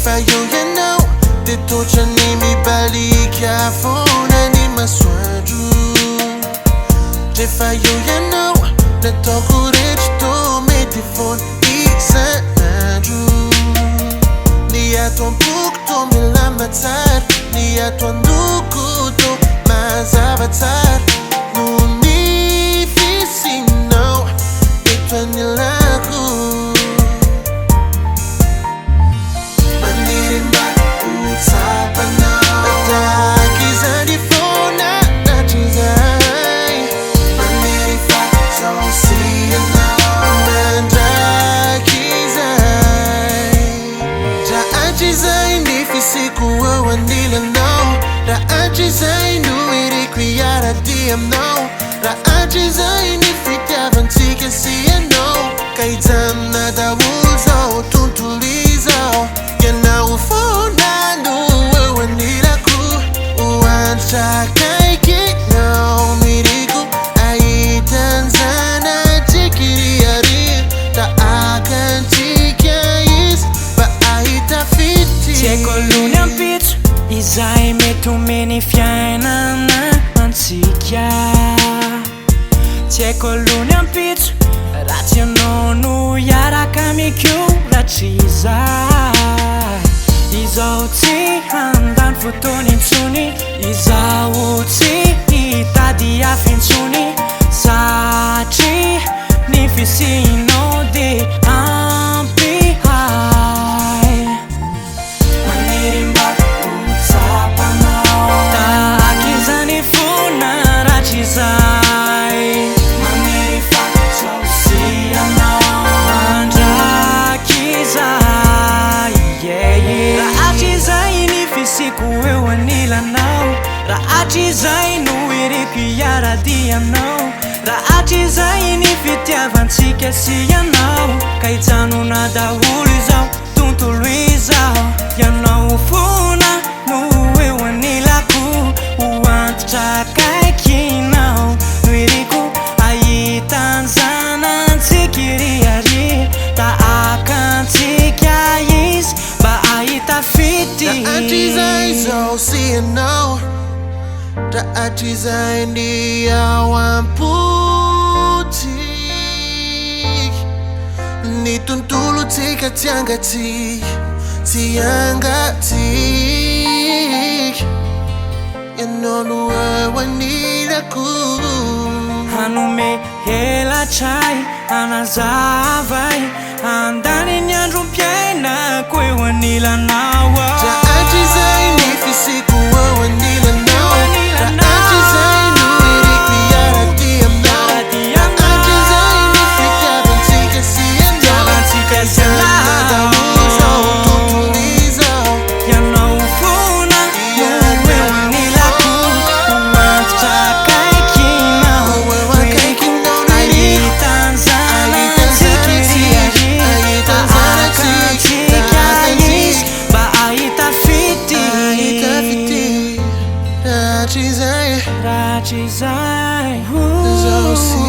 Rehefa eo ianao dia totrany mibalika foana ny masoandro. Rehefa eo ianao nataoko rehetra tô mety foana isan'andro. Ny ato am-poko tô milamina tsara, ny ato an-dohako tô mazava tsara. Noho ny fisianao eto anilako. Maniry mba ho tsapanao tahaka izany foana hatrizay. Maniry fa zaho sy ianao mandrakizay. Raha hatrizay ny fisiako eo anilanao, raha hatrizay no iriko hiara-dia aminao, raha hatrizay ny fitiavantsika sy ianao, ka hijanona daholo zao tontolo izao. Ianao foana no eo anilako, ho antitra akaikinao no iriko, ahita ny zanatsika iriaria, tahaka antsika izy mba ahita fitia. Tsy haiko aloha ny ampitso izay mety omeny fiainana antsika. Tsy haiko aloha ny ampitso raha tsy ianao no hiaraka amiko rahatrizay. Izaho tsy handany fotoana intsony, izaho tsy hitady hafa intsony, satria ny fisianao dia ampy ahy. Maniry mba ho tsapanao tahaka izany foana rahatrizay. Maniry fa zaho sy ianao mandrakizay. Yeah, yeah. Raha hatrizay ny fisiako eo anilanao, raha hatrizay no iriko hiara-dia aminao, raha hatrizay ny fitiavantsika sy ianao, ka hijanona daholo izao tontolo izao. Ianao foana no eo anilako, ho antitra akaikinao no iriko, ahita ny zanatsika iriaria, tahaka antsika izy mba ahita fitia. Raha hatrizay zaho sy ianao, raha hatrizay ny ao am-pontsika, ny tontolontsika tsy angatsiaka, tsy angatsiaka. Ianao no eo anilako. Hanome elatra ahy, hanazava ahy, handany ny androm-piainako eo anilanao. Raha hatrizay ny fisiako eo anilanao, raha hatrizay no iriko hiara-dia aminao, raha hatrizay ny fitiavantsika sy ianao, Fitiavantsika sy hijanona daholo zao tontolo izao. Ianao foana no eo anilako, ho antitra akaikinao Ho eo akaikinao no iriko, ahita ny ahita ny zanatsika zanatsika, iriaria, ahita ny tahaka zanatsika, antsika tahaka izy antsika. mba ahita fitia. Ahita fitia rahatrizay. Rahatrizay. Zaho sy